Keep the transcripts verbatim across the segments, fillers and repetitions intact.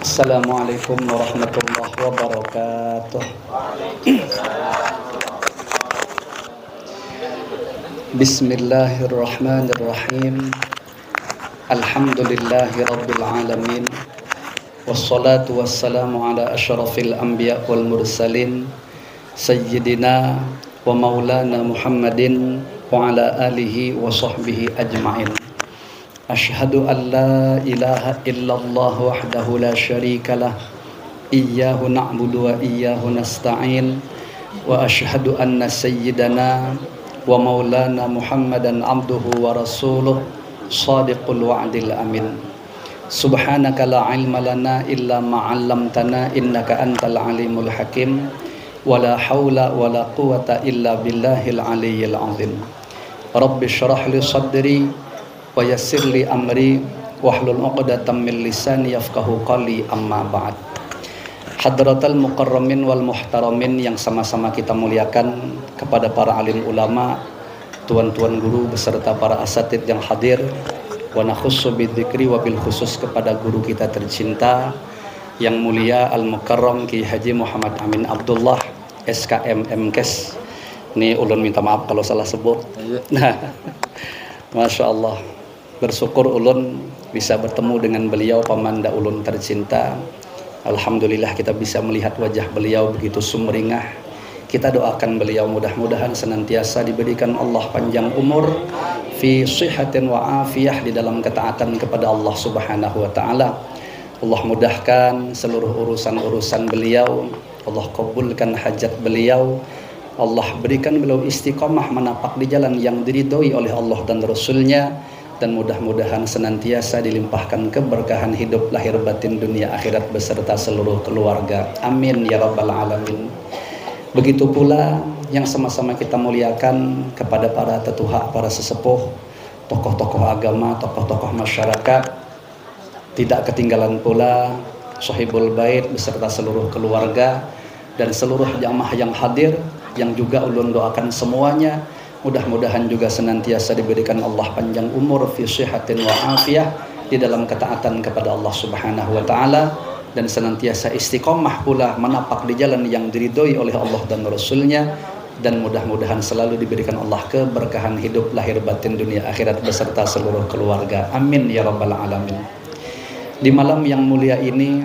Assalamualaikum warahmatullahi wabarakatuh. Bismillahirrahmanirrahim. Alhamdulillahirabbil alamin. Wassalatu wassalamu ala asyrafil anbiya wal mursalin, sayyidina wa maulana Muhammadin wa ala alihi wa sahbihi ajmain. Asyhadu an la ilaha illallah wahdahu la syarikalah, iyyahu na'budu wa iyyahu nasta'in, wa asyhadu anna sayyidana wa maulana Muhammadan abduhu wa rasuluh, shadiqul wa'dil amin. Subhanaka la ilma lana illa ma 'allamtana innaka antal alimul hakim. Wala haula wala quwata illa billahil aliyyil azim. Rabbi syrah li sadri wa yassir li amri wahlul uqdatam min lisani yafqahu qali, amma ba'd. Hadratal mukarramin wal muhtaramin yang sama-sama kita muliakan, kepada para alim ulama, tuan-tuan guru beserta para asatid yang hadir, wa nakhussu bidzikri wabil khusus kepada guru kita tercinta yang mulia Al Mukarram Kiai Haji Muhammad Amin Abdullah, S K M, M Kes. Ni ulun minta maaf kalau salah sebut. Iya. Nah, Masya Allah. Bersyukur ulun bisa bertemu dengan beliau, pamanda ulun tercinta. Alhamdulillah, kita bisa melihat wajah beliau begitu sumringah. Kita doakan beliau mudah-mudahan senantiasa diberikan Allah panjang umur, fi sihatin wa afiyah, di dalam ketaatan kepada Allah Subhanahu wa Ta'ala. Allah mudahkan seluruh urusan-urusan beliau, Allah kabulkan hajat beliau, Allah berikan beliau istiqomah menapak di jalan yang diridhoi oleh Allah dan Rasulnya, dan mudah-mudahan senantiasa dilimpahkan keberkahan hidup lahir batin dunia akhirat beserta seluruh keluarga. Amin ya rabbal alamin. Begitu pula yang sama-sama kita muliakan kepada para tetuha, para sesepuh, tokoh-tokoh agama, tokoh-tokoh masyarakat. Tidak ketinggalan pula Sohibul Bait beserta seluruh keluarga dan seluruh jamaah yang hadir, yang juga ulun doakan semuanya, mudah-mudahan juga senantiasa diberikan Allah panjang umur, fi sihatin wa afiyah, di dalam ketaatan kepada Allah Subhanahu wa Ta'ala, dan senantiasa istiqomah pula menapak di jalan yang diridhoi oleh Allah dan Rasulnya, dan mudah-mudahan selalu diberikan Allah keberkahan hidup lahir batin dunia akhirat beserta seluruh keluarga. Amin ya rabbal alamin. Di malam yang mulia ini,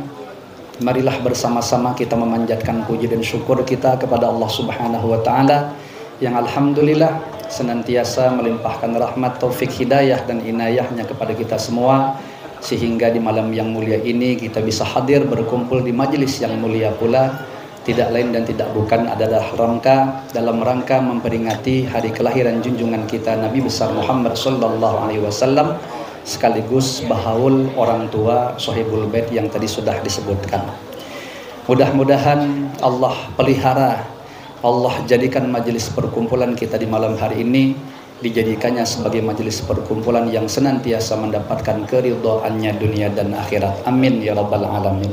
marilah bersama-sama kita memanjatkan puji dan syukur kita kepada Allah Subhanahu wa Ta'ala yang alhamdulillah senantiasa melimpahkan rahmat, taufik, hidayah, dan inayahnya kepada kita semua, sehingga di malam yang mulia ini kita bisa hadir berkumpul di majelis yang mulia pula, tidak lain dan tidak bukan adalah rangka, dalam rangka memperingati hari kelahiran junjungan kita Nabi besar Muhammad sallallahu alaihi wasallam, sekaligus bahaul orang tua Sohibul Bait yang tadi sudah disebutkan. Mudah-mudahan Allah pelihara, Allah jadikan majelis perkumpulan kita di malam hari ini dijadikannya sebagai majelis perkumpulan yang senantiasa mendapatkan keridhaannya dunia dan akhirat. Amin ya rabbal alamin.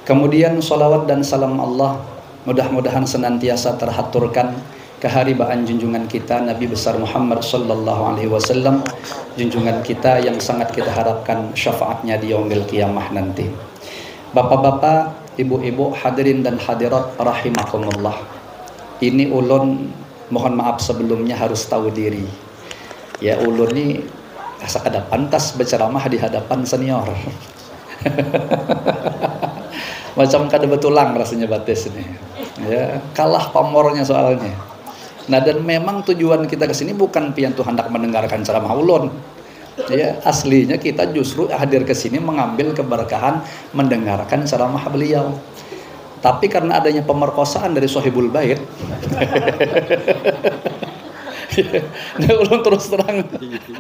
Kemudian, salawat dan salam Allah mudah-mudahan senantiasa terhaturkan keharibaan junjungan kita Nabi besar Muhammad sallallahu alaihi wasallam, junjungan kita yang sangat kita harapkan syafaatnya di yaumil qiyamah nanti. Bapak-bapak, ibu-ibu, hadirin dan hadirat rahimakumullah. Ini ulun mohon maaf sebelumnya harus tahu diri. Ya, ulun ni asa kada pantas berceramah di hadapan senior. Macam kada betulang rasanya batis ni. Ya, kalah pamornya soalnya. Nah, dan memang tujuan kita ke sini bukan pian tuh hendak mendengarkan ceramah ulun. Ya, aslinya kita justru hadir ke sini mengambil keberkahan mendengarkan ceramah beliau. Tapi karena adanya pemerkosaan dari Sohibul Bait, ini ulun terus terang,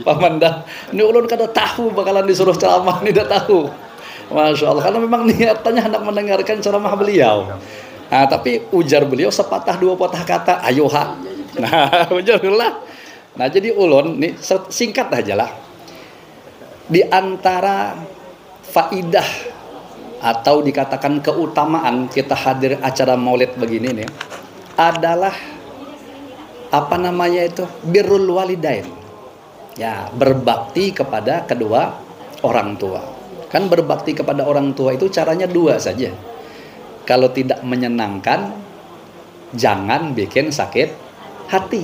Paman dah, ini ulun kada tahu bakalan disuruh ceramah, ini dah tahu. Masya Allah, karena memang niatannya hendak mendengarkan ceramah beliau. Nah, tapi ujar beliau sepatah dua patah kata, ayo ha. Nah, ujar lah. Nah, jadi ulun ni se-, singkat aja lah. Di antara faidah atau dikatakan keutamaan kita hadir acara maulid begini nih adalah apa namanya itu, birrul walidain. Ya, berbakti kepada kedua orang tua. Kan berbakti kepada orang tua itu caranya dua saja. Kalau tidak menyenangkan, jangan bikin sakit hati.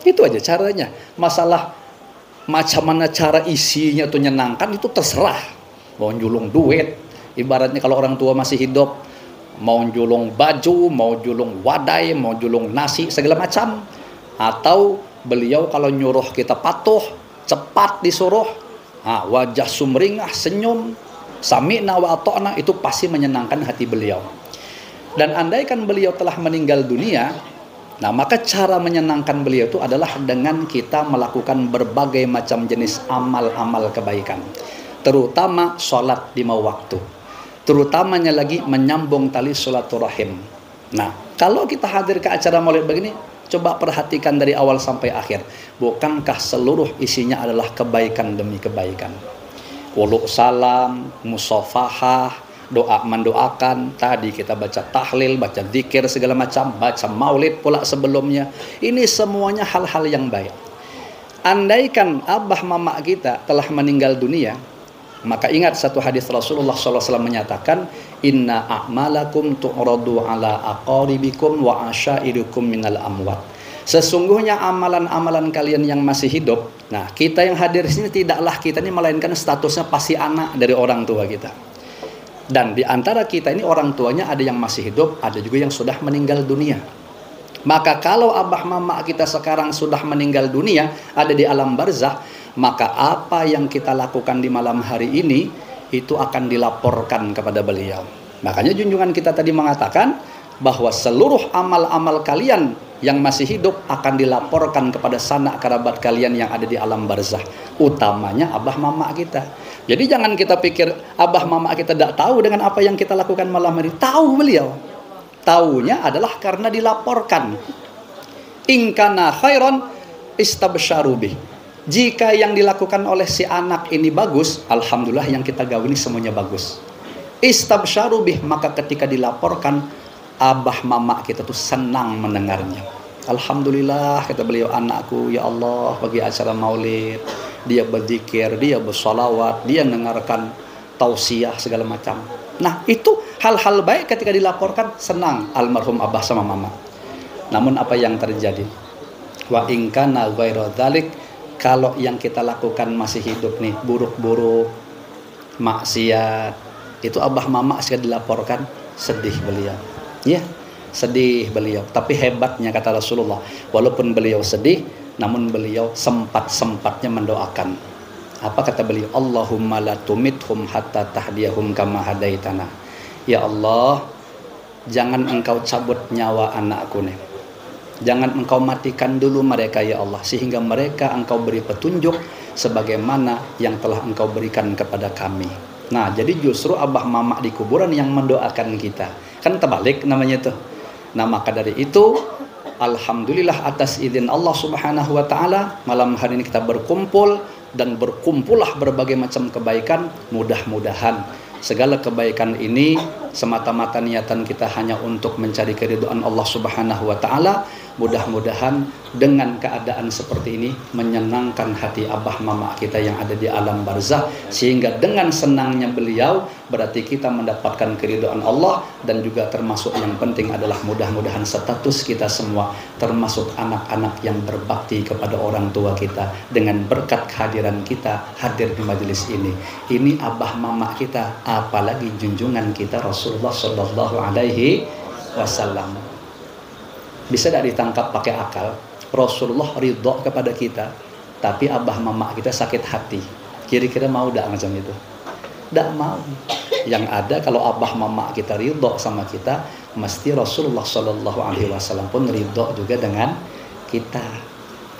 Itu aja caranya. Masalah macam mana cara isinya tuh nyenangkan, itu terserah. Mau julung duit, ibaratnya kalau orang tua masih hidup, mau julung baju, mau julung wadai, mau julung nasi, segala macam. Atau beliau kalau nyuruh kita patuh, cepat disuruh, ha, wajah sumringah, senyum, sami'na wa atokna, itu pasti menyenangkan hati beliau. Dan andaikan beliau telah meninggal dunia, nah, maka cara menyenangkan beliau itu adalah dengan kita melakukan berbagai macam jenis amal-amal kebaikan, terutama sholat lima waktu, terutamanya lagi menyambung tali silaturahim. Nah, kalau kita hadir ke acara maulid begini, coba perhatikan dari awal sampai akhir. Bukankah seluruh isinya adalah kebaikan demi kebaikan? Wulu salam, musafahah, doa mendoakan, tadi kita baca tahlil, baca zikir segala macam, baca maulid pula sebelumnya. Ini semuanya hal-hal yang baik. Andaikan abah mamak kita telah meninggal dunia, maka ingat satu hadis Rasulullah sallallahu alaihi wasallam menyatakan, "Inna a'malakum tu'radu ala aqaribikum wa asyairikum minal amwat." Sesungguhnya amalan-amalan kalian yang masih hidup, nah, kita yang hadir di sini tidaklah kita ini melainkan statusnya pasti anak dari orang tua kita. Dan di antara kita ini orang tuanya ada yang masih hidup, ada juga yang sudah meninggal dunia. Maka kalau abah mamak kita sekarang sudah meninggal dunia, ada di alam barzah, maka apa yang kita lakukan di malam hari ini itu akan dilaporkan kepada beliau. Makanya junjungan kita tadi mengatakan bahwa seluruh amal-amal kalian yang masih hidup akan dilaporkan kepada sanak kerabat kalian yang ada di alam barzah, utamanya abah mamak kita. Jadi jangan kita pikir abah mamak kita tidak tahu dengan apa yang kita lakukan malam hari. Tahu beliau. Taunya adalah karena dilaporkan. Ingkana khairon istabsyaru bih. Jika yang dilakukan oleh si anak ini bagus, alhamdulillah, yang kita gawi ini semuanya bagus. Istabsyaru bih, maka ketika dilaporkan, abah mamak kita tuh senang mendengarnya. Alhamdulillah, kata beliau, anakku, ya Allah, bagi acara maulid, dia berzikir, dia bersolawat, dia dengarkan tausiah segala macam. Nah, itu hal-hal baik ketika dilaporkan, senang almarhum abah sama mama. Namun apa yang terjadi? Wa ingkana ghaira dzalik, kalau yang kita lakukan masih hidup nih, buruk-buruk, maksiat, itu abah mama sih dilaporkan, sedih beliau. Ya, sedih beliau. Tapi hebatnya kata Rasulullah, walaupun beliau sedih, namun beliau sempat-sempatnya mendoakan. Apa kata beliau? "Allahumma la tumithum hatta tahdiyahum kama hadaitana." Ya Allah, jangan engkau cabut nyawa anakku nih. Jangan engkau matikan dulu mereka, ya Allah, sehingga mereka engkau beri petunjuk sebagaimana yang telah engkau berikan kepada kami. Nah, jadi justru abah mamak di kuburan yang mendoakan kita. Kan terbalik namanya tuh. Nah, maka dari itu, alhamdulillah atas izin Allah Subhanahu wa Ta'ala, malam hari ini kita berkumpul dan berkumpullah berbagai macam kebaikan. Mudah-mudahan segala kebaikan ini semata-mata niatan kita hanya untuk mencari keridhaan Allah Subhanahu wa Ta'ala. Mudah-mudahan dengan keadaan seperti ini menyenangkan hati abah mamak kita yang ada di alam barzah, sehingga dengan senangnya beliau, berarti kita mendapatkan keridhaan Allah. Dan juga termasuk yang penting adalah mudah-mudahan status kita semua termasuk anak-anak yang berbakti kepada orang tua kita dengan berkat kehadiran kita hadir di majelis ini. Ini abah mamak kita, apalagi junjungan kita Rasulullah Shallallahu Alaihi Wasallam. Bisa tidak ditangkap pakai akal? Rasulullah ridho kepada kita, tapi abah mamak kita sakit hati. Kira-kira mau tidak macam itu? Tidak mau. Yang ada, kalau abah mamak kita ridho sama kita, mesti Rasulullah Shallallahu Alaihi Wasallam pun ridho juga dengan kita.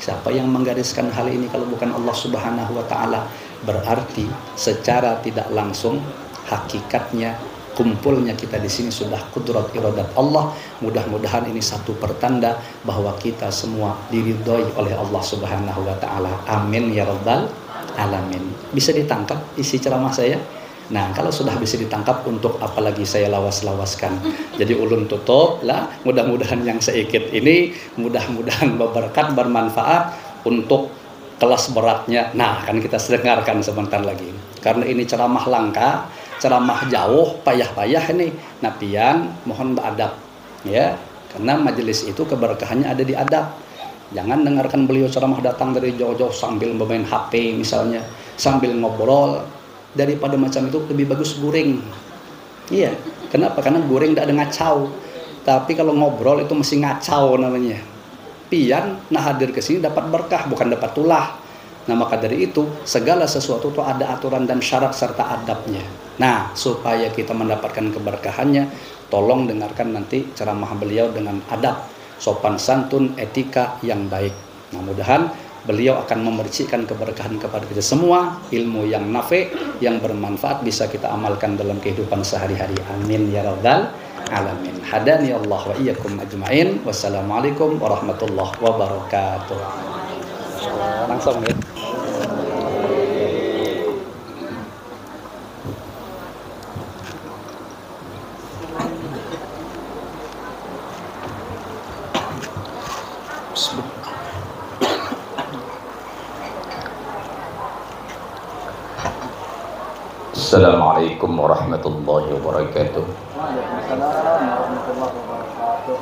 Siapa yang menggariskan hal ini kalau bukan Allah Subhanahu wa Ta'ala? Berarti secara tidak langsung, hakikatnya, kumpulnya kita di sini sudah kudrat iradat Allah. Mudah-mudahan ini satu pertanda bahwa kita semua diridhoi oleh Allah Subhanahu wa Ta'ala. Amin ya Rabbal Alamin. Bisa ditangkap isi ceramah saya? Nah, kalau sudah bisa ditangkap, untuk apa lagi saya lawas-lawaskan? Jadi, ulun tutup lah. Mudah-mudahan yang seikit ini, mudah-mudahan berberkat, bermanfaat untuk kelas beratnya. Nah, akan kita dengarkan sebentar lagi. Karena ini ceramah langka, ceramah jauh, payah-payah ini. Nah, pian mohon beadab, ya. Karena majelis itu keberkahannya ada di adab. Jangan dengarkan beliau ceramah datang dari jauh-jauh sambil bermain H P misalnya, sambil ngobrol. Daripada macam itu lebih bagus guring. Iya, kenapa? Karena guring tidak ada ngacau. Tapi kalau ngobrol itu mesti ngacau namanya. Pian nah hadir ke sini dapat berkah, bukan dapat tulah. Nah, maka dari itu, segala sesuatu itu ada aturan dan syarat serta adabnya. Nah, supaya kita mendapatkan keberkahannya, tolong dengarkan nanti ceramah beliau dengan adab, sopan santun, etika yang baik. Nah, mudahan beliau akan memercikkan keberkahan kepada kita semua, ilmu yang nafi, yang bermanfaat, bisa kita amalkan dalam kehidupan sehari-hari. Amin ya rabbal alamin. Hadani Allah wa iyyakum ajmain. Wassalamualaikum warahmatullahi wabarakatuh. Langsung ya. Assalamualaikum warahmatullahi wabarakatuh. Waalaikumsalam warahmatullahi wabarakatuh.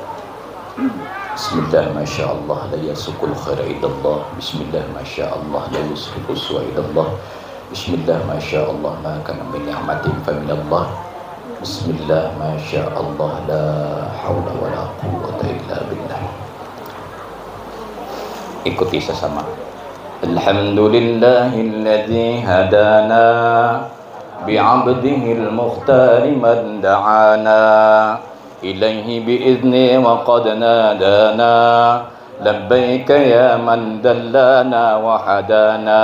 Bismillah, masya Allah, la yasukul khaira illallah. Bismillah, masya Allah, la yasukul suwa illallah. Bismillah, masya Allah, ma kana min ni'matin fa minallah. Bismillah, masya Allah, la haula wa la quwwata illa billah. Ikuti sesama. Alhamdulillahilladzi hadana bi'abdihil mukhtari man da'ana ilaihi bi'izni wa qad nadana. Labbaika ya man dallana wa hadana.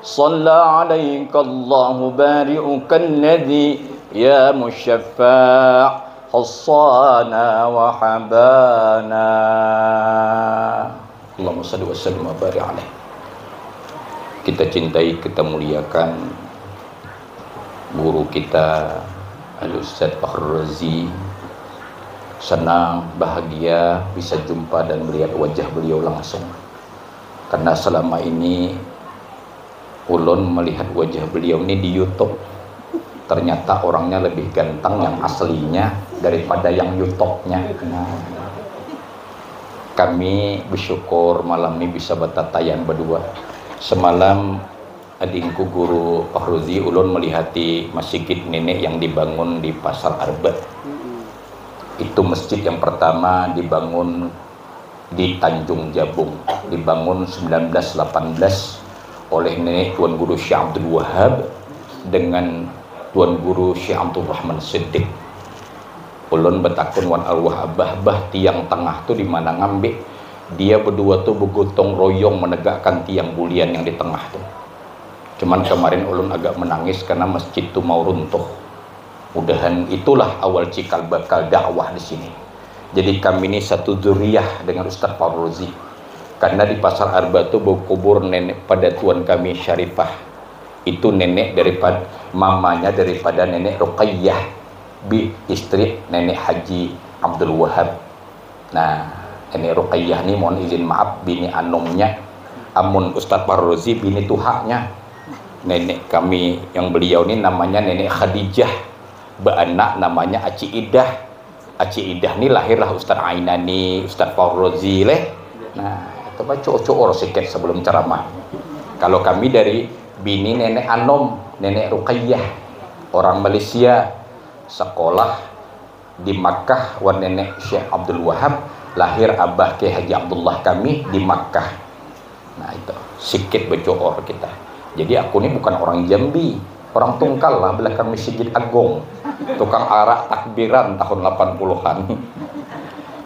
Salla alaika Allahu bari'uka alladzi ya musyaffa' khassana wa habana. Allahumma salli wa sallim wa barik alaih. Kita cintai, kita muliakan guru kita Al Ustaz Fakhrul Razi. Senang, bahagia bisa jumpa dan melihat wajah beliau langsung. Karena selama ini ulun melihat wajah beliau ni di YouTube. Ternyata orangnya lebih ganteng yang aslinya daripada yang YouTube-nya. Nah, kami bersyukur malam ni bisa batataian berdua. Semalam adingku guru Fahruzi ulun melihati masjid nenek yang dibangun di Pasar Arba. Itu masjid yang pertama dibangun di Tanjung Jabung, dibangun sembilan belas lapan belas oleh nenek Tuan Guru Syekh Abdul Wahab dengan Tuan Guru Syekh Abdul Rahman Siddiq. Ulun batakun wan arwah abah, "Bah, tiang tengah tu di mana ngambi?" Dia berdua tu begotong royong menegakkan tiang bulian yang di tengah tu. Cuman kemarin ulun agak menangis karena masjid tu mau runtuh. Mudahan itulah awal cikal bakal dakwah di sini. Jadi kami ni satu zuriyah dengan Ustaz Fahruzi. Karena di Pasar Arba tu berkubur nenek pada tuan kami Syarifah. Itu nenek daripada, mamanya daripada nenek Ruqayyah, bi istri nenek Haji Abdul Wahab. Nah, nenek Ruqayyah ni mohon izin maaf bini anumnya. Amun Ustaz Fahruzi bini tuhanya. Nenek kami yang beliau ni namanya nenek Khadijah. Baanak namanya Aci Idah. Aci Idah ni lahirlah Ustaz Ainani, Ustaz Fahruzi leh. Nah, itu apa cuur-cuur sikit sebelum ceramah. Kalau kami dari bini nenek Anom, nenek Ruqayyah, orang Malaysia, sekolah di Makkah wan nenek Syekh Abdul Wahab, lahir abah Kiai Haji Abdullah kami di Makkah. Nah, itu sikit becuur kita. Jadi aku ni bukan orang Jambi, orang Tungkal lah, belakang Masjid Agung. Tukang arak takbiran tahun lapan puluhan.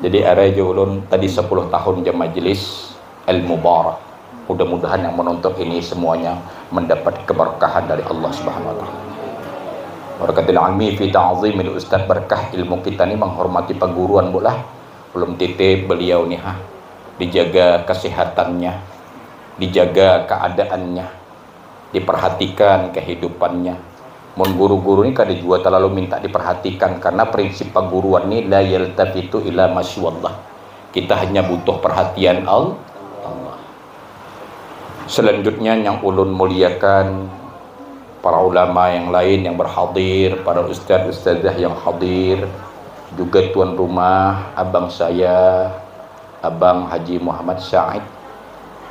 Jadi ada aja ulun tadi sepuluh tahun jam majelis ilmu mubarak. Mudah-mudahan yang menonton ini semuanya mendapat keberkahan dari Allah Subhanahu wa taala. Barakatil ilmi fi ta'zimil ustaz, berkah ilmu kita ni menghormati paguruan, Bu lah. Ulun titip beliau ni ha. Dijaga kesehatannya, dijaga keadaannya, diperhatikan kehidupannya. Mun guru-guru ni kada jua terlalu minta diperhatikan karena prinsip paguruan ni la yaltafitu ila ma siwallah. Kita hanya butuh perhatian Al-, Allah. Selanjutnya yang ulun muliakan, para ulama yang lain yang berhadir, para ustadz ustadzah yang hadir, juga tuan rumah, abang saya, abang Haji Muhammad Said.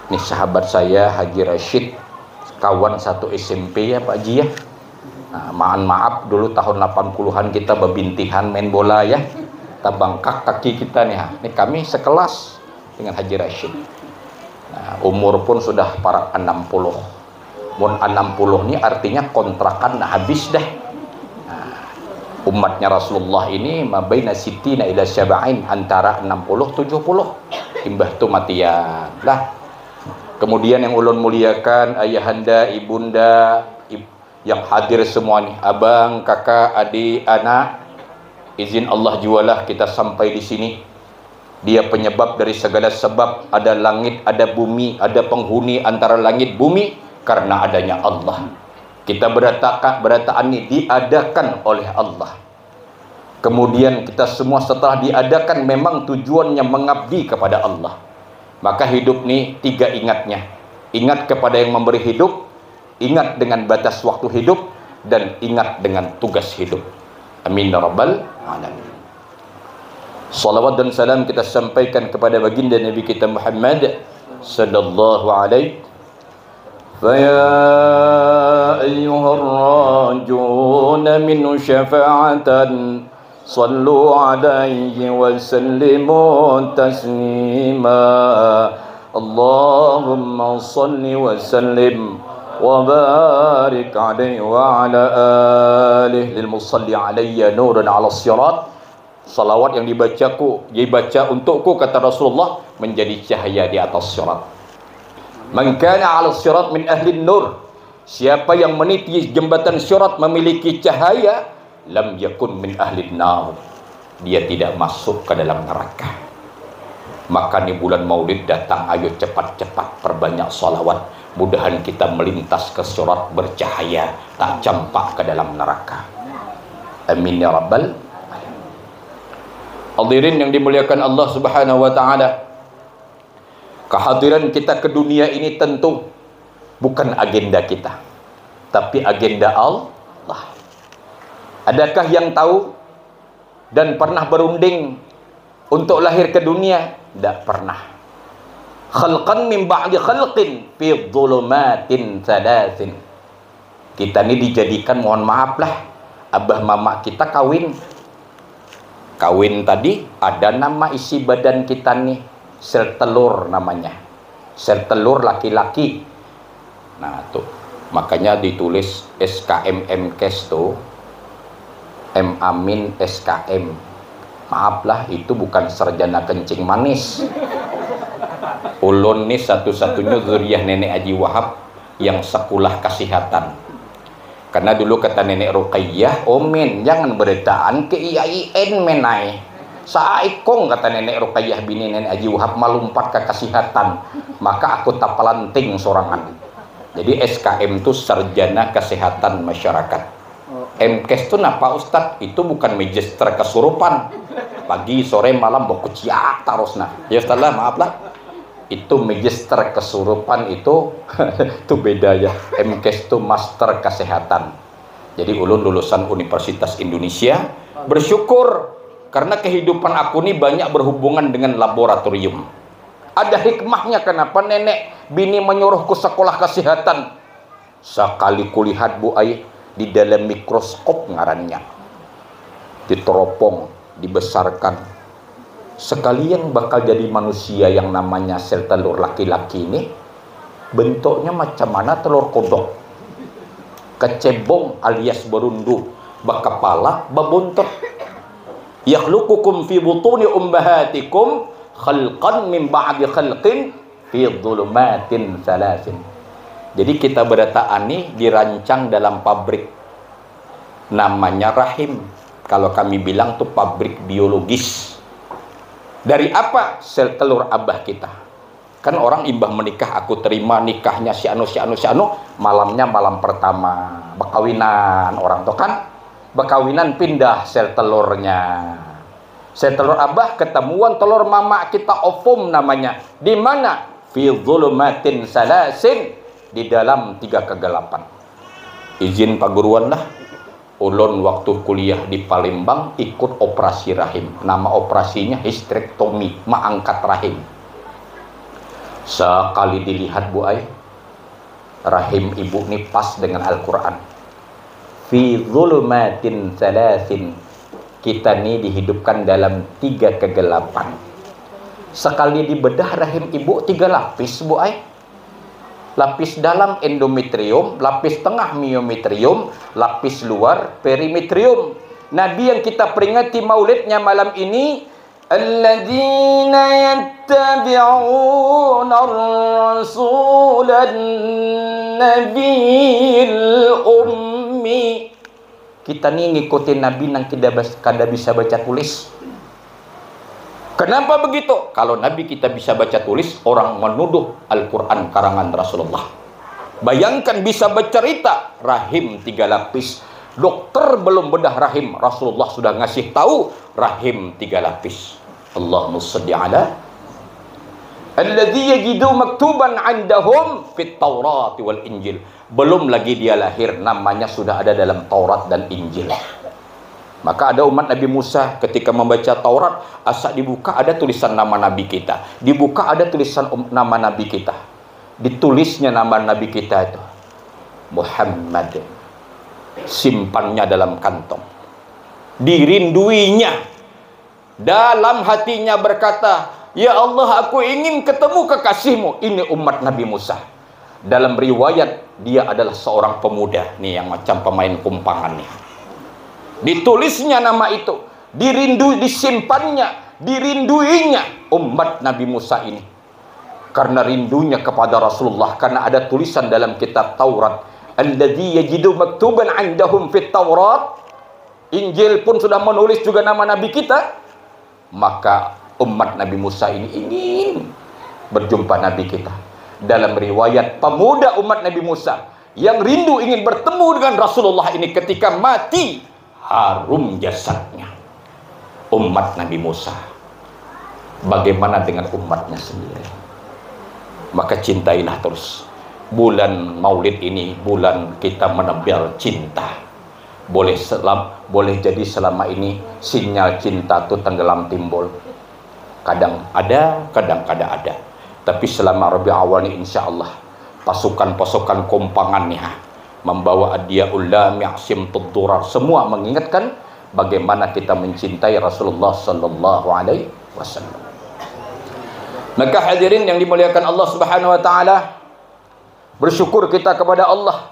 Ini sahabat saya Haji Rashid, kawan satu S M P ya Pak Haji ya. Nah, maan maaf dulu tahun delapan puluhan kita babintihan main bola ya. Tabangkak kaki kita nih. Ha. Ini kami sekelas dengan Haji Rashid. Nah, umur pun sudah parak enam puluh. Mun enam puluh ni artinya kontrakan nah habis dah. Nah, umatnya Rasulullah ini mabaina sittina ila saba'in, antara enam puluh tujuh puluh. Imbah tu matian lah. Kemudian yang ulun muliakan ayahanda, ibunda, ib- yang hadir semua nih, abang, kakak, adik, anak, izin Allah jualah kita sampai di sini. Dia penyebab dari segala sebab, ada langit, ada bumi, ada penghuni antara langit bumi karena adanya Allah. Kita beratakan berataan ini diadakan oleh Allah. Kemudian kita semua setelah diadakan memang tujuannya mengabdi kepada Allah. Maka hidup ni tiga ingatnya. Ingat kepada yang memberi hidup, ingat dengan batas waktu hidup, dan ingat dengan tugas hidup. Amin ya rabbal alamin. Salawat dan salam kita sampaikan kepada baginda Nabi kita Muhammad sallallahu alaihi. فيا أيها الراجون منه شفاعة صلوا عليه وسلموا تسليما. اللهم صل وسلم وبارك عليه وعلى آله. للمصلي علي نور على الصراط. Salawat yang dibacaku, dibaca untukku, kata Rasulullah, menjadi cahaya di atas sirat. Man kana ala sirat min ahlin nur. Siapa yang meniti jembatan sirat memiliki cahaya, lam yakun min ahlin nar. Dia tidak masuk ke dalam neraka. Maka ni bulan Maulid datang, ayo cepat-cepat perbanyak salawat. Mudahan kita melintas ke sirat bercahaya, tak campak ke dalam neraka. Amin ya rabbal alamin. Hadirin yang dimuliakan Allah Subhanahu wa taala. Kehadiran kita ke dunia ini tentu bukan agenda kita, tapi agenda Allah. Adakah yang tahu dan pernah berunding untuk lahir ke dunia? Tidak pernah. Khalqan min ba'di khalqin fi dhulumatin thalathin. Kita ni dijadikan, mohon maaf lah, abah mama kita kawin. Kawin tadi ada nama isi badan kita ni, sel telur namanya. Sel telur laki-laki. Nah, tuh. Makanya ditulis S K M M Kes tuh. M Amin S K M. Maaf lah, itu bukan sarjana kencing manis. Ulun ni satu-satunya zuriah nenek Haji Wahab yang sekolah kesehatan. Karena dulu kata nenek Ruqayyah, "Omen, jangan berataan ke I A I N men ai." Saikung kata nenek Ruqayyah bini nenek Haji Wahab malumpat ke kesehatan. Maka aku tapalanting sorangan. Jadi S K M tu sarjana kesehatan masyarakat. M Kes tu napa Ustad? Itu bukan magister kesurupan. Pagi, sore, malam bakuciak tarus nah. Ya Ustad lah, maaf lah. Itu magister kesurupan itu, itu beda ya. M Kes tu master kesehatan. Jadi ulun lulusan Universitas Indonesia, bersyukur karena kehidupan aku ni banyak berhubungan dengan laboratorium. Ada hikmahnya kenapa nenek bini menyuruhku sekolah kesehatan. Sakali kulihat, Bu ai, di dalam mikroskop ngarannya. Diteropong, dibesarkan. Sekalian bakal jadi manusia yang namanya sel telur laki-laki ini, bentuknya macam mana telur kodok. Kecebong alias berundu, bakepala, babuntuk. Yakhluqukum fi butuni ummahatikum khalqan min ba'di khalqin fi dhulumatin thalathin. Jadi kita berataan ni dirancang dalam pabrik namanya rahim. Kalau kami bilang tu pabrik biologis. Dari apa? Sel telur abah kita. Kan orang imbah menikah, aku terima nikahnya si anu, si anu, si anu, malamnya malam pertama. Bekawinan orang tu kan. Bekawinan pindah sel telurnya. Sel telur abah ketemuan telur mama kita, ovum namanya. Di mana? Fi dhulumatin salasin. di dalam tiga kegelapan. Izin paguruan lah, ulun waktu kuliah di Palembang ikut operasi rahim. Nama operasinya histrektomi, maangkat rahim. Sekali dilihat, Bu ai, rahim ibu ni pas dengan Al-Quran. Fi zulumatin salasin, kita ni dihidupkan dalam tiga kegelapan. Sekali dibedah rahim ibu tiga lapis, Bu ai. Lapis dalam endometrium, lapis tengah miometrium, lapis luar perimetrium. Nabi yang kita peringati maulidnya malam ini, alladzina yattabi'una rasulan nabiyil ummi. Kita ni ngikuti Nabi nang kada bas-, kada bisa baca tulis. Kenapa begitu? Kalau Nabi kita bisa baca tulis, orang menuduh Al-Quran karangan Rasulullah. Bayangkan, bisa bercerita rahim tiga lapis. Dokter belum bedah rahim, Rasulullah sudah ngasih tahu rahim tiga lapis. Allahumma salli ala alladzi yajidu maktuban indahum fit Taurat wal Injil. Belum lagi dia lahir, namanya sudah ada dalam Taurat dan Injil. Maka ada umat Nabi Musa ketika membaca Taurat, asa dibuka ada tulisan nama Nabi kita, dibuka ada tulisan um, nama Nabi kita, ditulisnya nama Nabi kita itu, Muhammad, simpannya dalam kantong, dirinduinya, dalam hatinya berkata, "Ya Allah, aku ingin ketemu kekasihmu." Ini umat Nabi Musa. Dalam riwayat, dia adalah seorang pemuda. Nih, yang macam pemain kumpangan nih. Ditulisnya nama itu, dirindu, disimpannya, dirinduinya umat Nabi Musa ini. Karena rindunya kepada Rasulullah, karena ada tulisan dalam kitab Taurat, "Alladzi yajidu maktuban indahum fit Taurat." Injil pun sudah menulis juga nama Nabi kita, maka umat Nabi Musa ini ingin berjumpa Nabi kita. Dalam riwayat, pemuda umat Nabi Musa yang rindu ingin bertemu dengan Rasulullah ini ketika mati, harum jasadnya. Umat Nabi Musa. Bagaimana dengan umatnya sendiri? Maka cintailah terus. Bulan Maulid ini, bulan kita menebar cinta. Boleh selam, boleh jadi selama ini sinyal cinta tu tenggelam timbul. Kadang ada, kadang kada ada. Tapi selama Rabiul Awal ni, insya Allah, pasukan-pasukan kumpangan nih, ha, membawa Adiyaul Lami', Simtud Durar, semua mengingatkan bagaimana kita mencintai Rasulullah sallallahu alaihi wasallam. Maka hadirin yang dimuliakan Allah Subhanahu wa taala, bersyukur kita kepada Allah,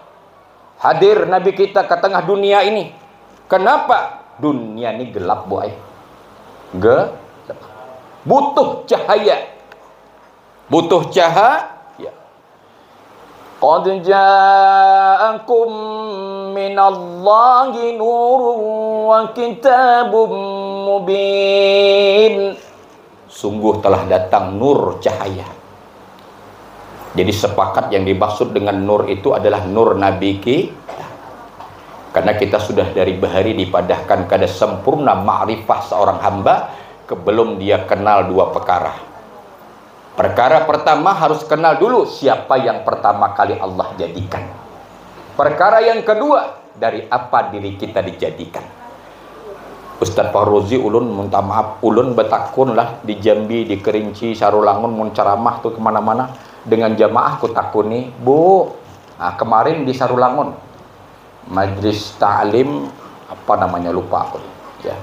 hadir Nabi kita ke tengah dunia ini. Kenapa? Dunia ini gelap, Bu ai. Gelap. Butuh cahaya. Butuh cahaya. Qad ja'akum minallahi nurun wa kitabum mubin. Sungguh telah datang nur, cahaya. Jadi, sepakat yang dimaksud dengan nur itu adalah nur Nabi kita. Karena kita sudah dari bahari dipadahkan kada sempurna makrifah seorang hamba kebelum dia kenal dua perkara. Perkara pertama, harus kenal dulu siapa yang pertama kali Allah jadikan. Perkara yang kedua, dari apa diri kita dijadikan. Ustaz Fahruzi, ulun minta maaf, ulun betakun lah di Jambi, di Kerinci, Sarulangun, mun ceramah tu kemana-mana, dengan jamaah ku takuni, "Bu, nah, kemarin di Sarulangun, majlis ta'lim, apa namanya, lupa aku, ya,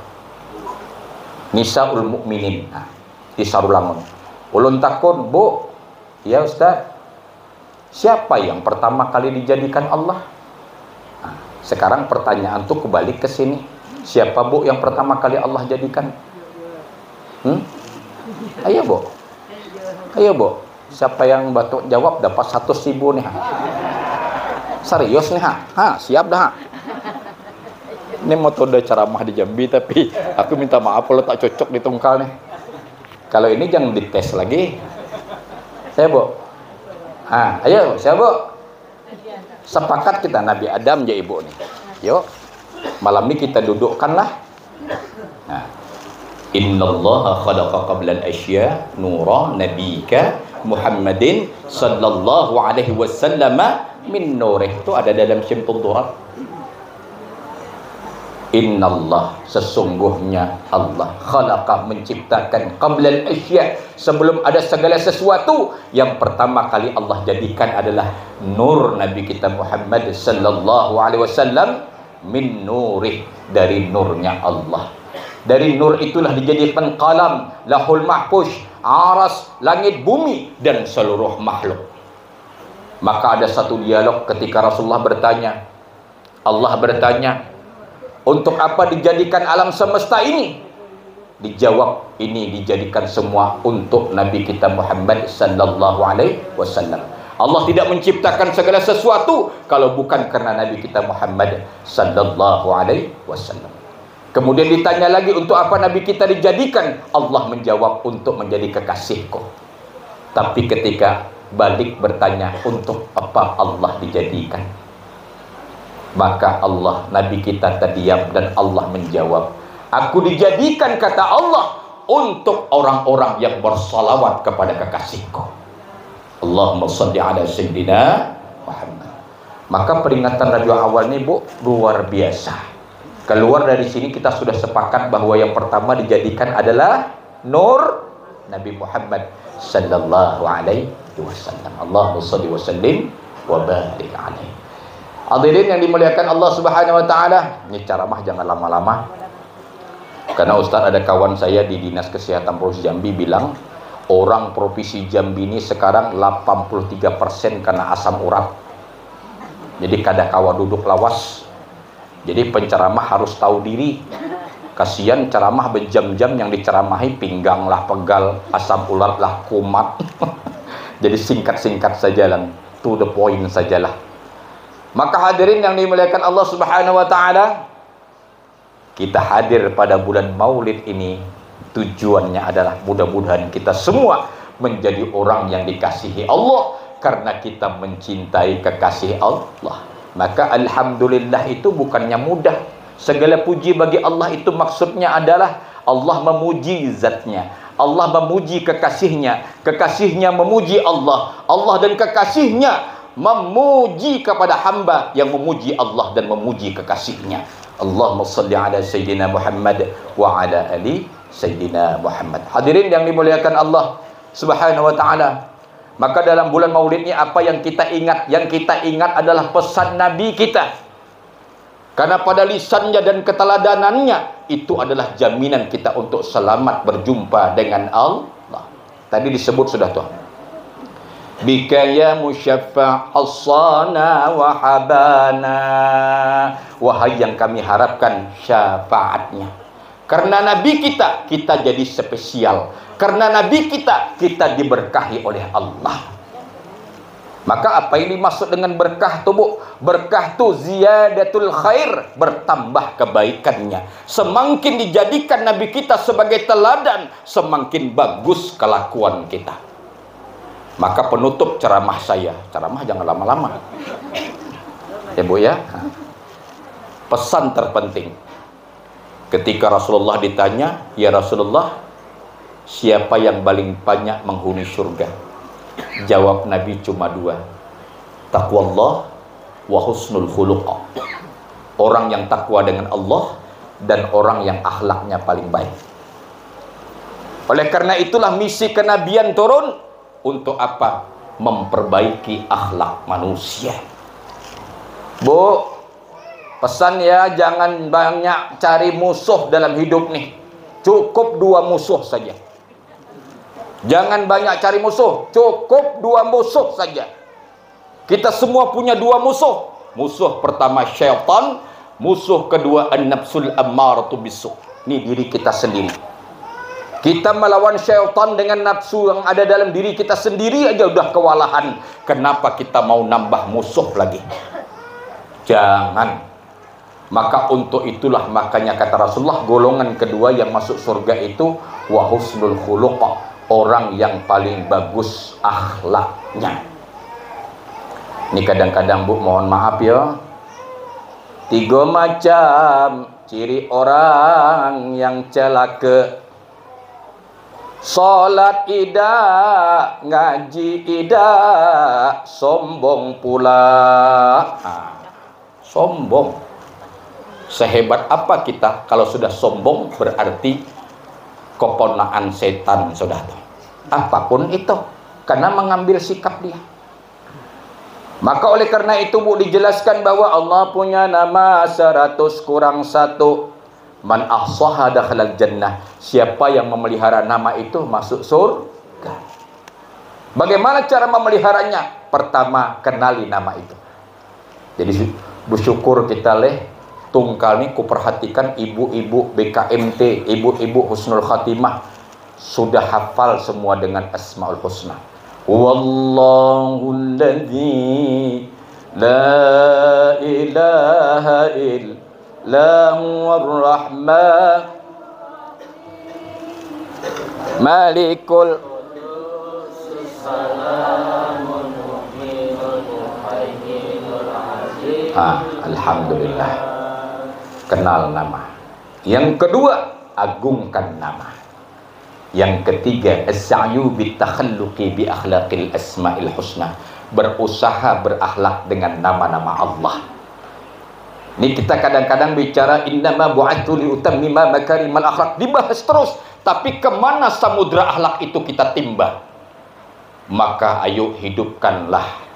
Nisaul Mukminin, nah, di Sarulangun." Ulun takun, "Bu, ya Ustaz, siapa yang pertama kali dijadikan Allah?" Nah, sekarang pertanyaan tuh kebalik ke sini. Siapa, Bu, yang pertama kali Allah jadikan? Hmm? Ayo, Bu. Ayo, Bu. Siapa yang batuk jawab dapat seratus ribu nih, ha. Serius nih, ha. Ha, siap dah, ha. Ini metode ceramah di Jambi, tapi aku minta maaf kalau tak cocok di tungkal nih. Kalau ini jangan dites lagi. Saya, Bu. Ah, ayo, siapa, Bu? Sepakat kita, Nabi Adam ja ibu nih. Yuk, malam ini kita dudukkanlah. Nah, innallaha khalaqa qablal asya nura nabika Muhammadin sallallahu alaihi wasallam min nurih. Itu ada dalam Syamsul Durar. Innallah, sesungguhnya Allah, khalaqa, menciptakan, qablal asya, sebelum ada segala sesuatu, yang pertama kali Allah jadikan adalah nur Nabi kita Muhammad sallallahu alaihi wasallam, min nurih, dari nurnya Allah. Dari nur itulah dijadikan kalam, Lauhul Mahfuz, Aras, langit bumi, dan seluruh makhluk. Maka ada satu dialog ketika Rasulullah bertanya, Allah bertanya, "Untuk apa dijadikan alam semesta ini?" Dijawab, "Ini dijadikan semua untuk Nabi kita Muhammad sallallahu alaihi wasallam. Allah tidak menciptakan segala sesuatu kalau bukan karena Nabi kita Muhammad sallallahu alaihi wasallam." Kemudian ditanya lagi, "Untuk apa Nabi kita dijadikan?" Allah menjawab, "Untuk menjadi kekasihku." Tapi ketika balik bertanya, "Untuk apa Allah dijadikan?" Maka Allah, Nabi kita terdiam dan Allah menjawab, "Aku dijadikan," kata Allah, "untuk orang-orang yang bersalawat kepada kekasihku." Allahumma salli ala Sayyidina Muhammad. Maka peringatan Rabiul Awal ini, Bu, luar biasa. Keluar dari sini kita sudah sepakat bahwa yang pertama dijadikan adalah nur Nabi Muhammad sallallahu alaihi wasallam. Allahumma salli wa sallim wa barik alaihi. Hadirin yang dimuliakan Allah Subhanahu wa taala, ini ceramah jangan lama-lama. Karena Ustadz, ada kawan saya di Dinas Kesehatan Provinsi Jambi bilang, orang Provinsi Jambi ini sekarang delapan puluh tiga persen kena asam urat. Jadi kada kawa duduk lawas. Jadi penceramah harus tahu diri. Kasihan ceramah berjam-jam, yang diceramahi pinggang lah pegal, asam urat lah kumat. Jadi singkat-singkat saja lah, to the point sajalah. Maka hadirin yang dimuliakan Allah Subhanahu wa taala, kita hadir pada bulan Maulid ini tujuannya adalah mudah-mudahan kita semua menjadi orang yang dikasihi Allah karena kita mencintai kekasih Allah. Maka alhamdulillah itu bukannya mudah. Segala puji bagi Allah itu maksudnya adalah Allah memuji zatnya, Allah memuji kekasihnya, kekasihnya memuji Allah, Allah dan kekasihnya memuji kepada hamba yang memuji Allah dan memuji kekasihnya. Allahumma salli ala Sayyidina Muhammad wa ala ali Sayyidina Muhammad. Hadirin yang dimuliakan Allah Subhanahu wa taala. Maka dalam bulan Maulid ini apa yang kita ingat? Yang kita ingat adalah pesan Nabi kita. Karena pada lisannya dan keteladanannya itu adalah jaminan kita untuk selamat berjumpa dengan Allah. Tadi disebut sudah tuh. Bika ya musyaffa' asana wa habana. Wahai yang kami harapkan syafaatnya. Karena Nabi kita, kita jadi spesial. Karena Nabi kita, kita diberkahi oleh Allah. Maka apa yang dimaksud dengan berkah tu, Bu? Berkah tu ziyadatul khair, bertambah kebaikannya. Semakin dijadikan Nabi kita sebagai teladan, semakin bagus kelakuan kita. Maka penutup ceramah saya, ceramah jangan lama-lama. Ya, Bu, ya. Pesan terpenting. Ketika Rasulullah ditanya, "Ya Rasulullah, siapa yang paling banyak menghuni surga?" Jawab Nabi cuma dua, "Taqwallah wa husnul khuluq." Orang yang takwa dengan Allah dan orang yang akhlaknya paling baik. Oleh karena itulah misi kenabian turun untuk apa? Memperbaiki akhlak manusia. Bu, pesan ya, jangan banyak cari musuh dalam hidup nih. Cukup dua musuh saja. Jangan banyak cari musuh, cukup dua musuh saja. Kita semua punya dua musuh. Musuh pertama syaitan, musuh kedua an-nafsul ammaratu bisu. Ini diri kita sendiri. Kita melawan syaitan dengan nafsu yang ada dalam diri kita sendiri aja udah kewalahan. Kenapa kita mau nambah musuh lagi? Jangan. Maka untuk itulah, makanya kata Rasulullah, golongan kedua yang masuk surga itu wa husnul khuluq, orang yang paling bagus akhlaknya. Ini kadang-kadang, Bu, mohon maaf ya, tiga macam ciri orang yang celaka. Salat ida, ngaji ida, sombong pula. Nah, sombong. Sehebat apa kita, kalau sudah sombong berarti keponaan setan sudah tuh. Apapun itu, karena mengambil sikap dia. Maka oleh karena itu, Bu, dijelaskan bahwa Allah punya nama seratus kurang satu. Man ahsaha dakhalal jannah. Siapa yang memelihara nama itu masuk surga. Bagaimana cara memeliharanya? Pertama, kenali nama itu. Jadi, bersyukur kita leh, tungkal ni kuperhatikan ibu-ibu B K M T, ibu-ibu Husnul Khatimah sudah hafal semua dengan Asmaul Husna. Wallahul ladzi la ilaha illa huwar rahman malikul. Ah, alhamdulillah. Kenal nama. Yang kedua, agungkan nama. Yang ketiga, as-sa'yu bitakhalluqi bi akhlaqil asma'il husna. Berusaha berakhlak dengan nama-nama Allah. Ini kita kadang-kadang bicara innama bu'atsu liutammima makarimal akhlak, dibahas terus. Tapi kemana samudra akhlak itu kita timba? Maka ayo hidupkanlah,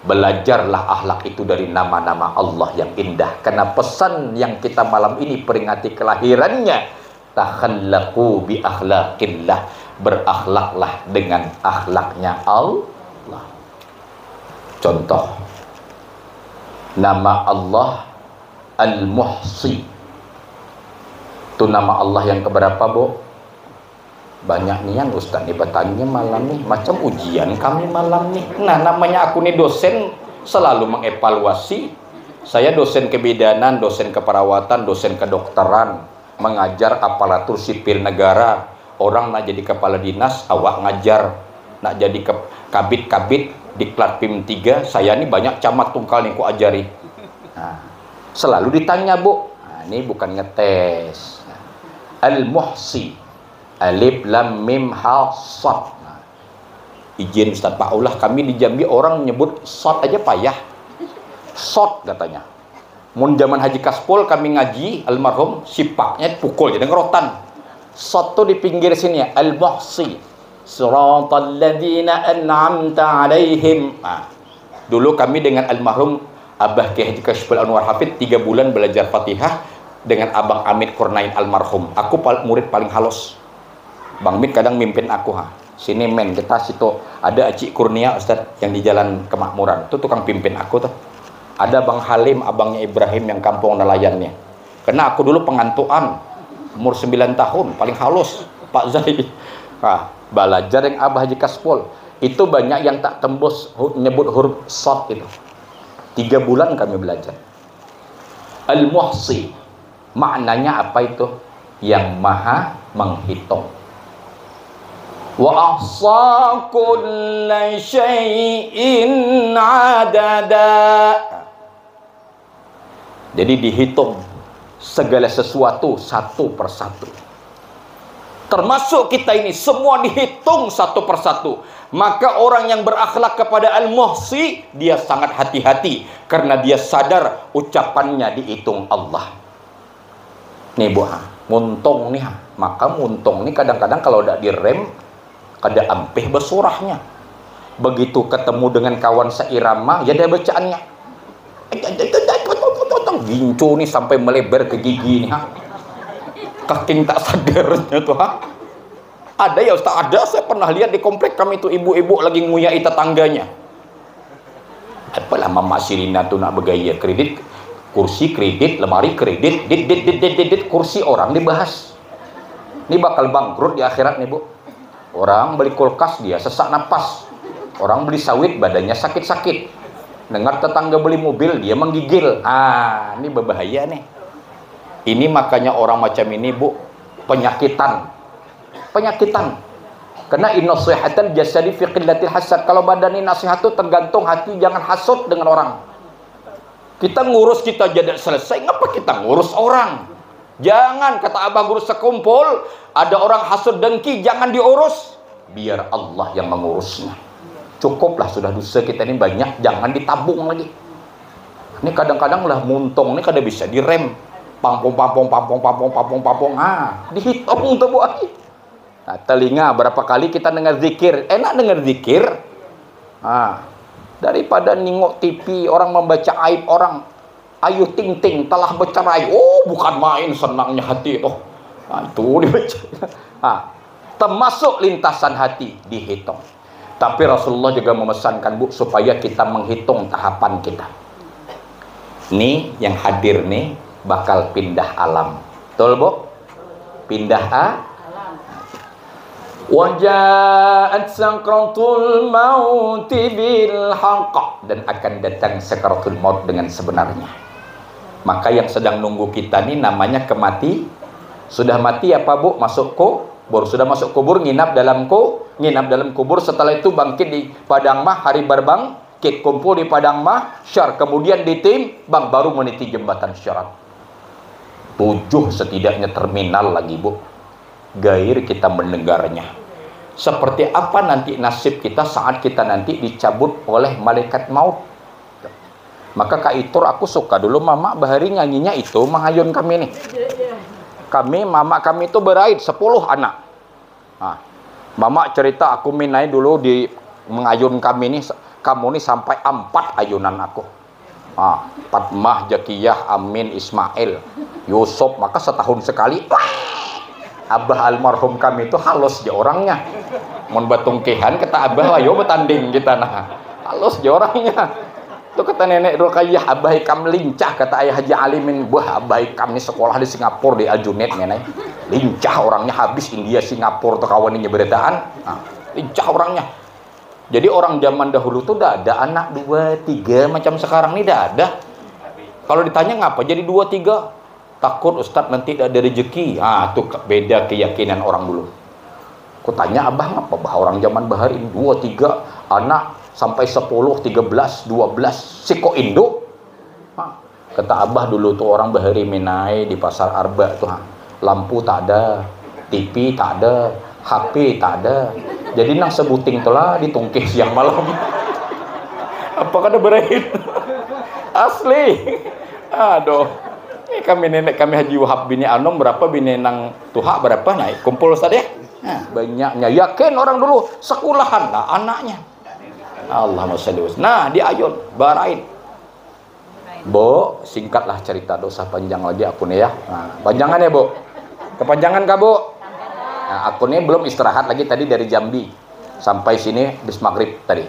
belajarlah akhlak itu dari nama-nama Allah yang indah. Karena pesan yang kita malam ini peringati kelahirannya, takhallaqu bi akhlaqillah, berakhlaklah dengan akhlaknya Allah. Contoh, nama Allah Al-Muhsi. Itu nama Allah yang keberapa, Bu? Banyak nian Ustaz ni bertanya malam ni, macam ujian kami malam ni. Nah, namanya aku ni dosen, selalu mengevaluasi. Saya dosen kebidanan, dosen keperawatan, dosen kedokteran, mengajar aparatur sipil negara. Orang nak jadi kepala dinas, awak ngajar. Nak jadi ke, kabit-kabit di Klatpim tiga, saya ni banyak camat tungkal yang ku ajari. Nah, selalu ditanya, Bu. Nah, ini bukan ngetes. Nah, Al-Muhsi. Alif lam mim ha sad. Nah, izin Ustaz Pak, ulah kami di Jambi orang nyebut sad aja payah. Sot katanya. Mun zaman Haji Kaspol kami ngaji, almarhum, sipaknya pukul jadi ngerotan. Sot tuh di pinggir sini ya, al-muhsi. Siratal ladzina an'amta alaihim. Nah, dulu kami dengan almarhum Abah Kiai Haji Kaspol Anwar Hafid tiga bulan belajar Fatihah dengan Abang Amit Kurnain almarhum. Aku pal- murid paling halus. Bang Mit kadang mimpin aku, ha. Sini men, kita situ. Ada Acik Kurnia, Ustaz, yang di Jalan Kemakmuran. Itu tukang pimpin aku tuh. Ada Bang Halim, abangnya Ibrahim yang kampung nelayannya. Karena aku dulu pengantuan, umur sembilan tahun, paling halus, Pak Zai. Nah, belajar yang Abah Haji Kaspol. Itu banyak yang tak tembus hu- nyebut huruf sod itu. Tiga bulan kami belajar. Al-Muhsi. Maknanya apa itu? Yang maha menghitung. Wa ahsa kulla syai'in adada. Jadi dihitung segala sesuatu satu persatu. Termasuk kita ini semua dihitung satu persatu. Maka orang yang berakhlak kepada Al-Muhsi, dia sangat hati-hati karena dia sadar ucapannya dihitung Allah. Nih, Bu, ha, muntung nih, ha. Maka muntung nih kadang-kadang kalau ada direm, kada ampih besurahnya. Begitu ketemu dengan kawan seirama, ya ada bacaannya. Gincu nih sampai melebar ke gigi nih, ha. Kaking tak sadarnya tuh, ha. Ada ya, Ustaz, ada, saya pernah lihat di komplek kami itu ibu-ibu lagi nguyai tetangganya. Apalah Mama Sirina tuh nak begaya kredit, kursi kredit, lemari kredit, dit, dit, dit, dit, dit, dit, kursi orang dibahas. Ini bakal bangkrut di akhirat nih, Bu. Orang beli kulkas, dia sesak napas. Orang beli sawit, badannya sakit-sakit. Dengar tetangga beli mobil, dia menggigil. Ah, ini berbahaya nih. Ini makanya orang macam ini, Bu, penyakitan. Penyakitan. Karena inna sihatal jasadi fi qillatil hasad. Kalau badan ini nasihat tuh tergantung hati, jangan hasut dengan orang. Kita ngurus kita jadi selesai, ngapa kita ngurus orang? Jangan, kata Abah Guru, sekumpul ada orang hasud dengki, jangan diurus. Biar Allah yang mengurusnya. Cukuplah sudah dosa kita ini banyak, jangan ditabung lagi. Ini kadang-kadang lah muntung ini kada bisa direm. Pampung, pampung, pampung, pampung, pampung, pampung. Ah, dihitung tuh, Bu. Nah, telinga, berapa kali kita dengar zikir? Enak dengar zikir. Ah, daripada ningok T V, orang membaca aib orang. Ayu Ting Ting telah bercerai. Oh, bukan main senangnya hati itu. Nah, itu dibaca. Ah, termasuk lintasan hati dihitung. Tapi Rasulullah juga memesankan, Bu, supaya kita menghitung tahapan kita. Nih, yang hadir nih bakal pindah alam. Betul, Bu? Pindah a-, Wajaat sakratul mauti bil haq. Dan akan datang sakratul maut dengan sebenarnya. Maka yang sedang nunggu kita nih namanya kemati. Sudah mati apa, Bu? Masuk kubur. Sudah masuk kubur, nginap dalam ku, nginap dalam kubur. Setelah itu bangkit di padang mah, hari barbang, kit kumpul di padang mah, syar. Kemudian ditimbang, baru meniti jembatan syarat. Tujuh setidaknya terminal lagi, Bu. Gair kita mendengarnya. Seperti apa nanti nasib kita saat kita nanti dicabut oleh malaikat maut? Maka Kak Itur, aku suka dulu Mama bahari nyanyinya itu mengayun kami nih. Kami, Mama kami itu beraid sepuluh anak. Nah, Mama cerita, aku minai dulu di mengayun kami nih, kamu nih sampai empat ayunan aku. Ah, Fatmah, Jakiyah, Amin, Ismail, Yusuf, maka setahun sekali, wah, Abah almarhum kami itu halus ja orangnya. Mun batungkihan kata Abah, ayo batanding kita nah. Halus ja orangnya. Tuh kata Nenek Ruqayyah, Abah ikam lincah, kata Ayah Haji Alimin, wah, Abah ikam ni sekolah di Singapura, di Aljunied, Nenek. Lincah orangnya, habis India, Singapura tuh kawan ini berataan. Nah, lincah orangnya. Jadi orang zaman dahulu tuh dah ada anak dua, tiga macam sekarang nih dah ada. Kalau ditanya ngapa jadi dua, tiga, takut ustadz nanti tidak ada rezeki. Ah, tuh beda keyakinan orang dulu. Kutanya abah ngapa bah orang zaman bahari ini dua, tiga anak sampai sepuluh, tiga belas, dua belas siko induk. Kata abah dulu tuh orang bahari minai di pasar Arba tuh, ha. Lampu tak ada, T V tak ada, H P tak ada. Jadi nang sebuting tuh lah ditungkih siang malam. Apa kada berain? Asli. Aduh. Ini kami nenek kami Haji Wahab bini Anom berapa, bini nang tuha berapa, naik kumpul saja. Nah, banyaknya yakin orang dulu sekolahan lah anaknya. Allahumma sholli wa sallim. Nah, di ayun barain. Bu, singkatlah cerita, dosa panjang lagi aku nih ya. Nah, panjangan ya, Bu. Kepanjangan kah, Bu? Nah, aku nih belum istirahat lagi tadi dari Jambi sampai sini bis maghrib tadi.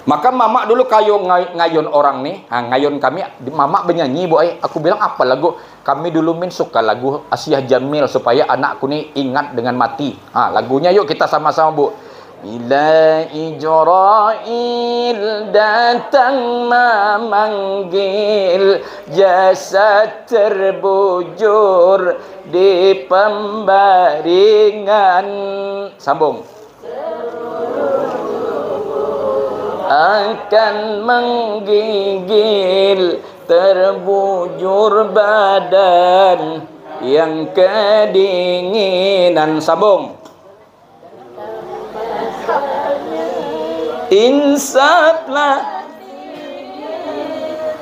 Maka mama dulu kayu ngay- ngayun orang nih, nah, ngayun kami, mama bernyanyi, Bu, ai. Aku bilang apa lagu? Kami dulu min suka lagu Asiah Jamil supaya anakku nih ingat dengan mati. Ha, lagunya yuk kita sama-sama, Bu. Bila Ijrail datang memanggil, jasad terbujur di pembaringan. Sambung. Akan menggigil terbujur badan yang kedinginan. Sambung. Insaplah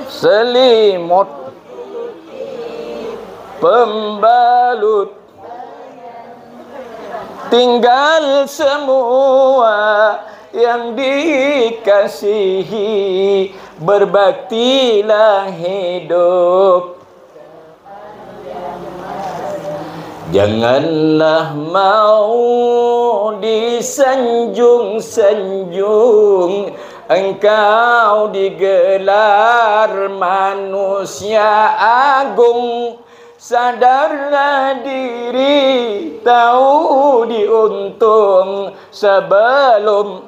selimut pembalut. Tinggal semua yang dikasihi, berbaktilah hidup. Janganlah mau disanjung-sanjung, engkau digelar manusia agung. Sadarlah diri, tahu diuntung sebelum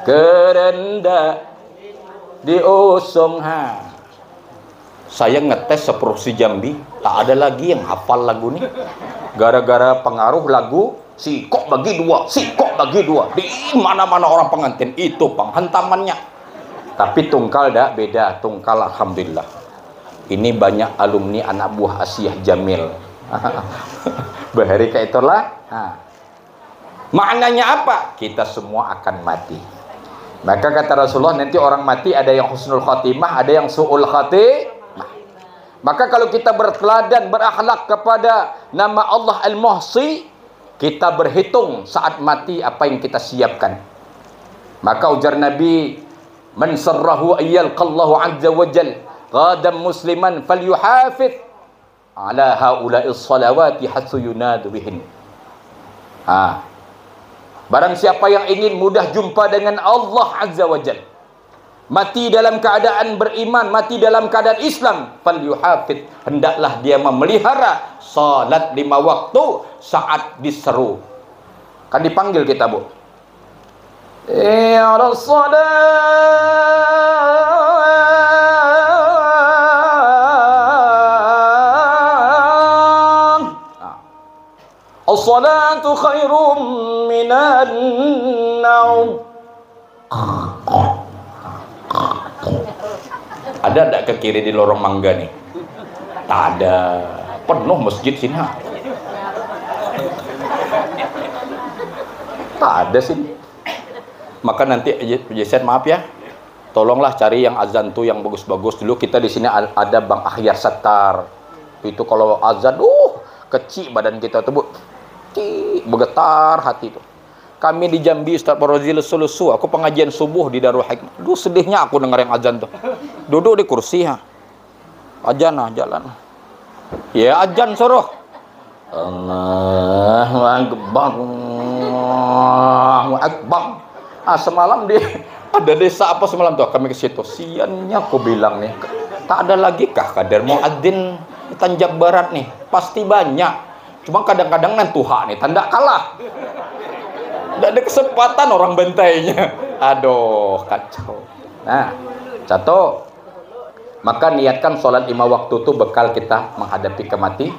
kerendah diusung. Ha. Saya ngetes seprovinsi Jambi, tak ada lagi yang hafal lagu nih. Gara-gara pengaruh lagu, sikok bagi dua, sikok bagi dua. Di mana-mana orang pengantin, itu penghentamannya. Tapi tungkal dah beda, tungkal alhamdulillah. Ini banyak alumni anak buah Asiyah Jamil. Bahari kayak itulah. Nah. Maknanya apa? Kita semua akan mati. Maka kata Rasulullah, nanti orang mati ada yang husnul khatimah, ada yang su'ul khatimah. Maka kalau kita berteladan, berakhlak kepada nama Allah Al-Muhsi, kita berhitung saat mati apa yang kita siapkan. Maka ujar Nabi, "Man sarrahu ayyalqallahu azza wa jal ghadan musliman falyuhafid ala haula'is salawati hasu yunadu bihin." Ah. Barang siapa yang ingin mudah jumpa dengan Allah Azza wa Jal, mati dalam keadaan beriman, mati dalam keadaan Islam, falyuhafid, hendaklah dia memelihara salat lima waktu saat diseru. Kan dipanggil kita, Bu. Ya Rasulullah. As-salatu khairum minan naum. Ada ndak ke kiri di lorong mangga nih? Tak ada. Penuh masjid sini. Tak ada sini. Maka nanti, Jason, maaf ya, tolonglah cari yang azan tuh yang bagus-bagus. Dulu kita di sini ada Bang Ahyar Setar. Itu kalau azan, uh, kecil badan kita tuh, Bu. Cik, bergetar hati tuh. Kami di Jambi, Ustaz Faurozi, lesu-lesu. Aku pengajian subuh di Darul Hikmah. Duh, sedihnya aku dengar yang azan tuh. Duduk di kursi, ha. Ajan, nah, jalan. Ya, ajan suruh. Allahu Akbar. Allahu Akbar. Ah, semalam di ada desa apa semalam tuh, kami ke situ. Siannya aku bilang nih, tak ada lagi kah kader muadzin Tanjab Barat nih? Pasti banyak. Cuma kadang-kadang nang tuha nih, tanda kalah. Tidak ada kesempatan orang bantainya. Aduh, kacau. Nah, satu. Maka niatkan sholat lima waktu itu bekal kita menghadapi kematian.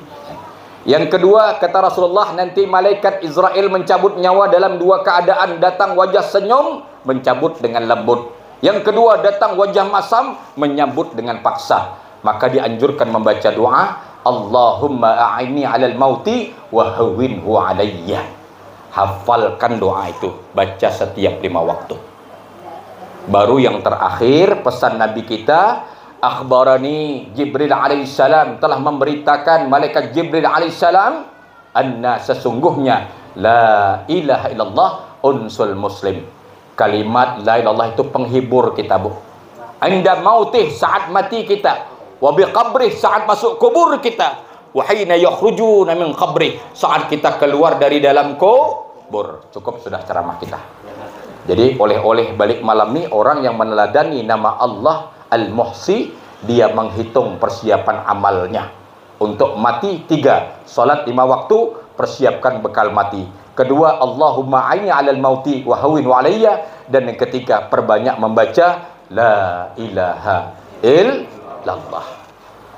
Yang kedua, kata Rasulullah, nanti malaikat Israel mencabut nyawa dalam dua keadaan, datang wajah senyum, mencabut dengan lembut. Yang kedua, datang wajah masam, menyambut dengan paksa. Maka dianjurkan membaca doa, Allahumma a'inni alal mauti wa hawwinhu alayya. Hafalkan doa itu, baca setiap lima waktu. Baru yang terakhir, pesan Nabi kita, akhbarani Jibril alaihissalam, telah memberitakan malaikat Jibril alaihissalam, anna, sesungguhnya, la ilaha illallah unsul muslim. Kalimat la ilaha illallah itu penghibur kita, Bu. Inda mautih, saat mati kita. Wa bi qabrih, saat masuk kubur kita. Wa hina yakhrujuna min qabrih, saat kita keluar dari dalam kubur. Cukup sudah ceramah kita. Jadi, oleh-oleh balik malam ni, orang yang meneladani nama Allah Al-Muhsi, dia menghitung persiapan amalnya. Untuk mati, tiga. Salat lima waktu, persiapkan bekal mati. Kedua, Allahumma aini alal mauti wa hawwinhu alayya. Dan yang ketiga, perbanyak membaca la ilaha illallah.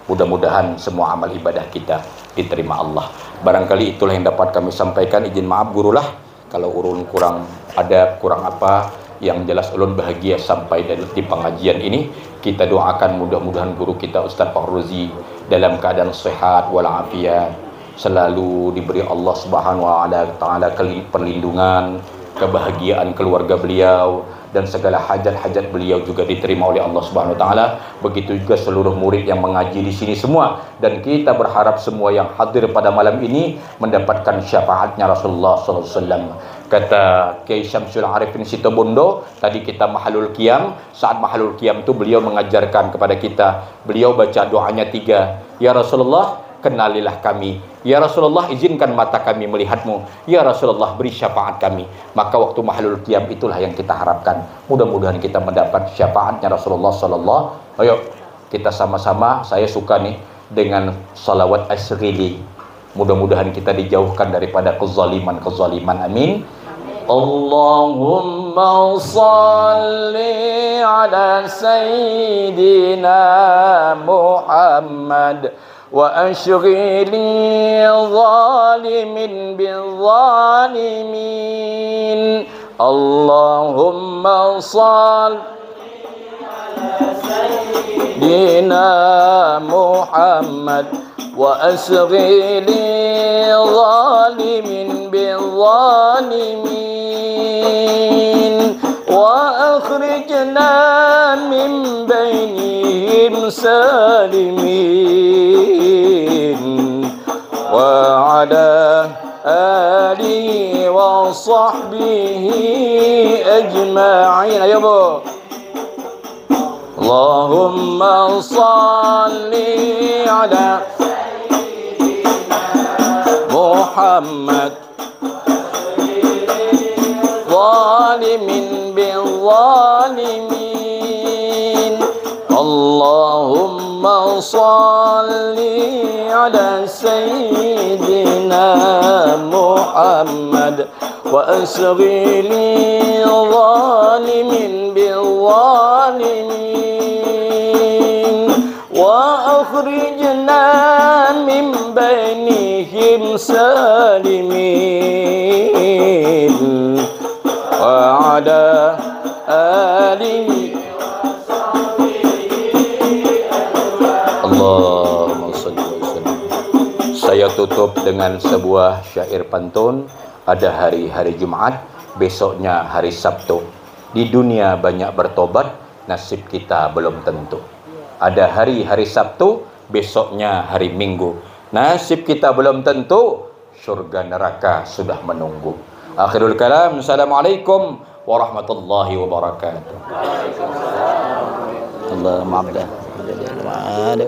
Mudah-mudahan semua amal ibadah kita diterima Allah. Barangkali itulah yang dapat kami sampaikan. Izin maaf, gurulah, kalau ulun kurang adab, kurang apa. Yang jelas, ulun bahagia sampai dari, di pengajian ini. Kita doakan mudah-mudahan guru kita, Ustaz Faurozi, dalam keadaan sehat walafiat, selalu diberi Allah Subhanahu wa Ta'ala keli-, perlindungan, kebahagiaan keluarga beliau, dan segala hajat-hajat beliau juga diterima oleh Allah Subhanahu wa Ta'ala. Begitu juga seluruh murid yang mengaji di sini semua. Dan kita berharap semua yang hadir pada malam ini mendapatkan syafaatnya Rasulullah sallallahu alaihi wasallam. Kata Kiai Syamsul Arifin Situbondo, tadi kita mahalul qiyam, saat mahalul qiyam tu beliau mengajarkan kepada kita, beliau baca doanya tiga, "Ya Rasulullah, kenalilah kami. Ya Rasulullah, izinkan mata kami melihatmu. Ya Rasulullah, beri syafaat kami." Maka waktu mahalul qiyam itulah yang kita harapkan. Mudah-mudahan kita mendapat syafaatnya Rasulullah sallallahu. Ayo, kita sama-sama, saya suka nih dengan salawat asrili. Mudah-mudahan kita dijauhkan daripada kezaliman-kezaliman. Amin. Allahumma salli ala sayyidina Muhammad wa ashghili zalimin bil zalimin. Allahumma salli ala sayyidina سيدنا محمد وأصغ للظالمين بالظالمين وأخرجنا من بينهم سالمين وعلى آله وصحبه أجمعين. Ayo, Bu. اللهم صل على محمد ظالم بالظالمين. اللهم صل على سيدنا محمد وأصغ للظالمين بالظالمين وأخرجنا من بينهم سالمين وعلى آله. Allahumma shalli wa sallim. Saya tutup dengan sebuah syair pantun. Ada hari, hari Jumat, besoknya hari Sabtu. Di dunia banyak bertobat, nasib kita belum tentu. Ada hari, hari Sabtu, besoknya hari Minggu. Nasib kita belum tentu, surga neraka sudah menunggu. Akhirul kalam, assalamualaikum warahmatullahi wabarakatuh. Allahumma abda.